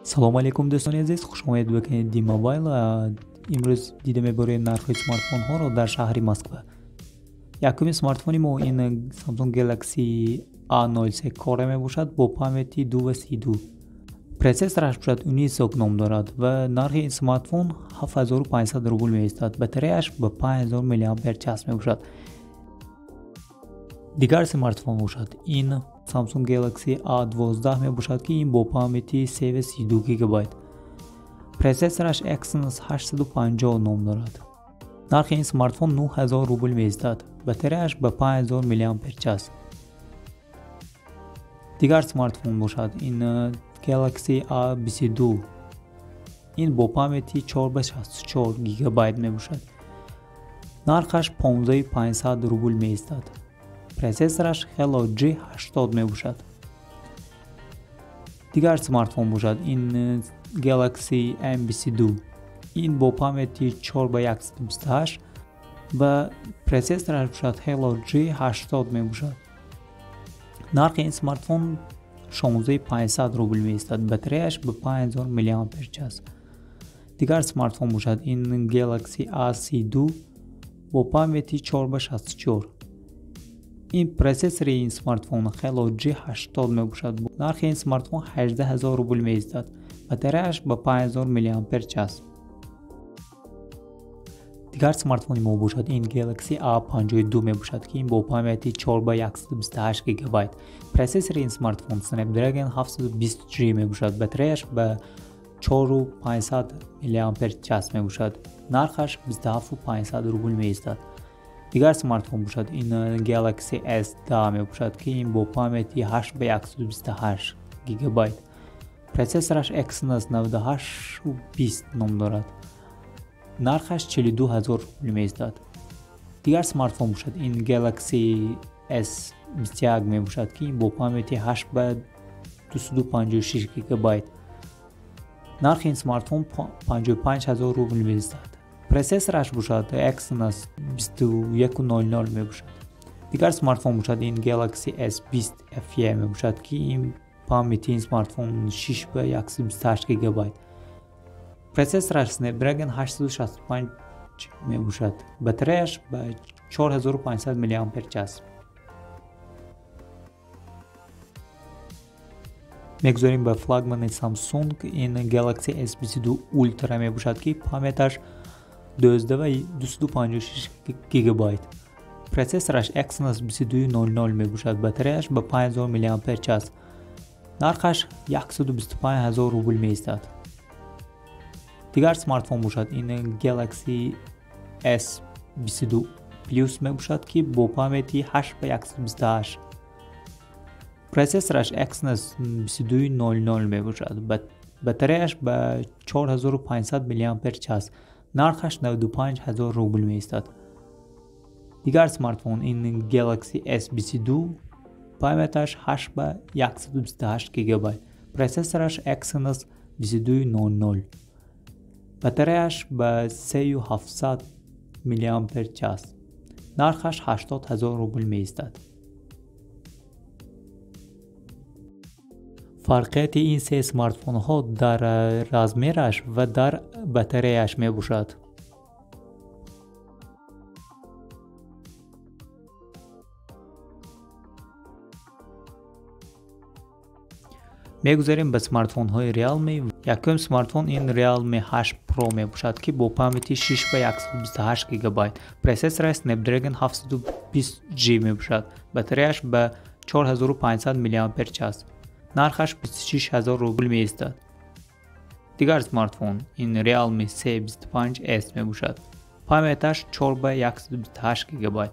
Салом алейкум, дӯстони азиз, хушомадед ба канали Димобайл. Имрӯз дида мебарем нархҳои смартфонҳоро дар шаҳри Москва. Якуми смартфони мо ин Samsung Galaxy A03 Core мебошад бо памяти 232. Процессораш бошад Unisoc ном дорад ва нархи ин смартфон 7500 рубл меистад. Батареяш ба 5000 мАч мебошад. Дигар смартфон бошад ин Samsung Galaxy A12 мебошад, ки ин бо памяти 332 ГБ. Процессораш Exynos 850 ном дорад. Нархи ин смартфон 9000 рубл меистад. Батареяш ба 5000 мАч. Дигар смартфон бошад ин Galaxy A22. Ин бо памяти 464 ГБ мебошад. Нархаш 15500 рубл меистад. Процессораш Helio G80 мебошад. Дигар смартфон бошад ин Galaxy M22. Ин бо памяти 4/128 ва процессораш бошад Helio G80 мебошад. Нархи ин смартфон 16500 рубл меистад. Батареяш ба 5000 мАч. Дигар смартфон бошад ин Galaxy A32 бо памяти 4/64. Ин процессори ин смартфон Helio G80 мебошад. Нархи ин смартфон 18000 рубл меистад. Батареяш ба 5000 мАч. Дигар смартфони мо бошад ин Galaxy A52 мебошад, ки ин бо памяти 4/128 ГБ. Процессори ин смартфон Snapdragon 720G мебошад. Батареяш ба 4500 мАч мебошад. Нархаш 27500 рубл меистад. Дигар смартфон бошад ин Galaxy S10 мебошад, ки ин бо памяти 8/128 ГБ. Процессораш Exynos 9820 ном дорад. Нархаш 42000 рубл меистад. Дигар смартфон бошад ин Galaxy S21 мебошад, ки ин бо памяти 8/256 ГБ. Нархи ин смартфон 55000 рубл меистад. Процессораш бошад Exynos 2100 мебошад. Дигар смартфон бошад ин Galaxy S20 FE мебошад, ки ин памяти ин смартфон 6/128 ГБ. Процессораш Snapdragon 865 мебошад. Батареяш ба 4500 мАч. Мегузорем ба флагмани Samsung, ин Galaxy S22 Ultra мебошад, ки памяташ 12/256 ГБ. Процессораш Exynos 2200 мебошад. Батареяш ба 5000 мАч. Нархаш 125000 рубл меистад. Дигар смартфон бошад ин Galaxy S22 Plus мебошад, ки бо памяти 8/128. Процессораш Exynos 2200 мебошад. Батареяш ба 4500 мАч. Нархаш 95000 рубл меистад. Дигар смартфон ин Galaxy S22, памяташ 8/128 ГБ. Процессораш Exynos 2200. Батареяш ба 3700 мАч. Нархаш 80000 рубл меистад. Фарқияти ин се смартфонҳо дар размераш ва дар батареяш мебошад. Мегузарем ба смартфонҳои Realme. Якум смартфон ин Realme 8 Pro мебошад, ки бо памяти 6/128 ГБ. Процессораш Snapdragon 720G мебошад. Батареяш ба 4500 мАч. Нархаш 26000 рубл меистад. Дигар смартфон ин Realme C25s мебошад. Памяташ 4/128 ГБ.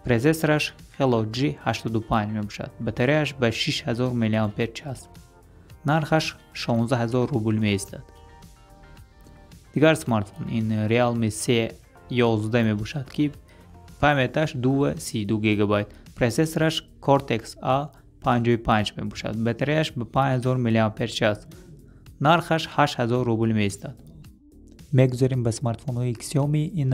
Процессораш Helio G85 мебошад. Батареяш ба 6000 мАч. Нархаш 16000 рубл меистад. Дигар смартфон ин Realme C11 мебошад, ки памяташ 232 ГБ. Процессораш Cortex A55 мебошад. Батареяш ба 5000 мАч. Нархаш 8000 рубл меистад. Мегузарем ба смартфонҳои Xiaomi. Ин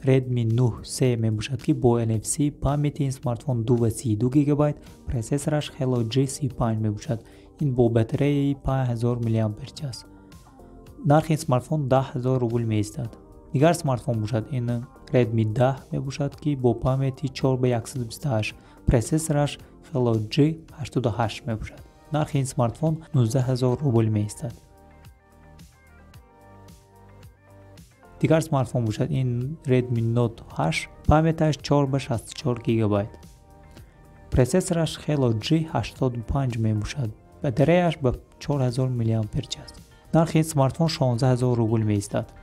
Redmi 9C мебошад, ки бо NFC, памяти ин смартфон 232 ГБ, процессораш Helio G35 мебошад. Ин бо батареяи 5000 мАч. Нархи ин смартфон 10 000 рубл меистад. Дигар смартфон бошад ин Redmi 10 мебошад, ки бо памяти 4 ба 128, процессораш Helio G88 мебошад. Нархи ин смартфон 19 000 рубл меистад. Дигар смартфон бошад ин Redmi Note 8, памяташ 4 ба 64 гигабайт. Процессораш Helio G85 мебошад. Батареяш ба 4000 мАч. Нархи ин смартфон 16 000 рубл меистад.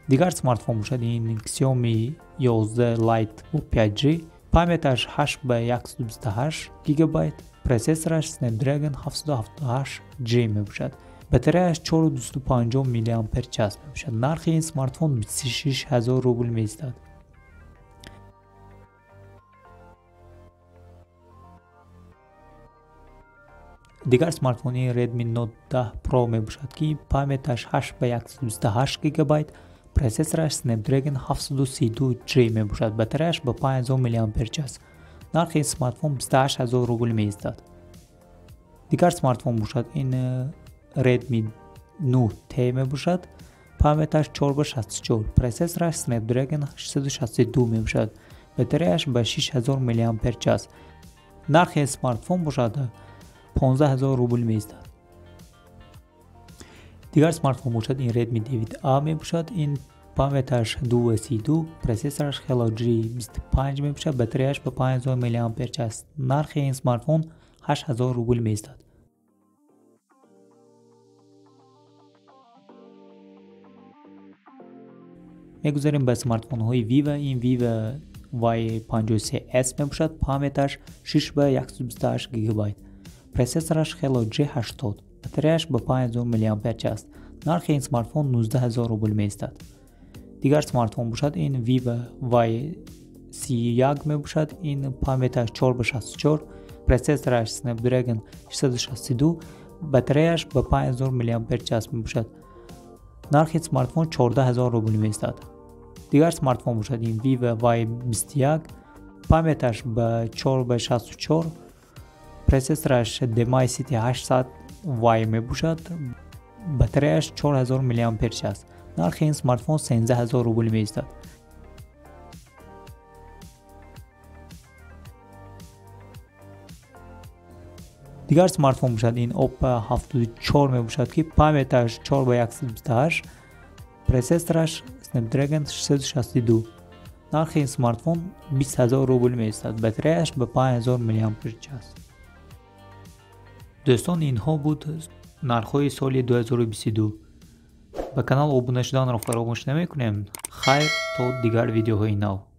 Дигар смартфон бошад ин Xiaomi 11 Lite бо 5G, памяташ 8 ба 128 гигабайт, процессораш Snapdragon 778G мебошад. Батареяш 4,250 мАч мебошад. Нархи ин смартфон 26 000 рубл меистад. Дигар смартфони Redmi Note 10 Pro мебошад, ки памяташ 8 ба 128 гигабайт, процессораш Snapdragon 732G мебошад, батареяш ба 5000 мАч. Нархи ин смартфон 28 000 рубл меистад. Дигар смартфон бошад ин Redmi 9T мебошад, памяташ 4 ба 64, процессораш Snapdragon 662 мебошад, батареяш ба 6000 мАч. Нархи ин смартфон бошад 15 000 рубл меистад. Дигар смартфон бошад ин Redmi 9A мебошад, ин памяташ 232, процессораш Helio G25 мебошад, батареяш ба 5000 мАч. Нархи ин смартфон 8000 рубл меистад. Мегузарем ба смартфонҳои Vivo. Ин Vivo Y53s мебошад, памяташ 6 ба 128 гигабайт. Процессораш Helio G80, батареяш ба 5000 мАч. Нархи ин смартфон 19 000 рубл меистад. Дигар смартфон бошад ин Vivo Y31 мебошад, ин памяташ 4 ба 64, процессораш Snapdragon 662, батареяш ба 5000 мАч мебошад. Нархи смартфон 14 000 рубл меистад. Дигар смартфон бошад ин Vivo Y21, памяташ ба 4 ба 64, процессораш Dimensity 800Y мебошад, батареяш 4000 мАч. Нархи ин смартфон 13 000 рубл меистад. Дигар смартфон бошад ин Oppo 74 мебошад, ки памяташ 4 ба 128, процессораш Snapdragon 662. Нархи ин смартфон 20 000 рубл меистад, батареяш ба 5000 мАч. Дӯстон, инҳо буд нархҳои соли 2022. Ба канал обуна шуданро фаромӯш намекунем. Хайр, то дигар видеоҳои нав.